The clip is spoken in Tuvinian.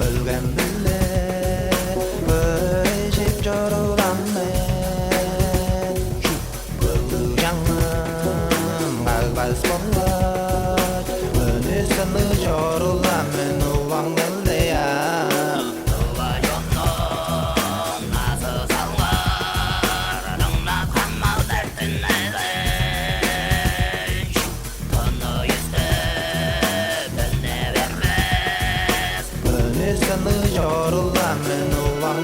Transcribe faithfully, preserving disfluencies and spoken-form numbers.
Көрген-биле көрүжүп чоруур-ла мен. Көглүг чаңым кагбас болгаш, өнү-сынныг чоруур-ла мен, угаң келди-я. Тыва чоннуң назы салган, дыңнап хамал дертин эзейн. Тыны истеп, биле бербес. Өнү-сынныг чоруур-ла мен, угаң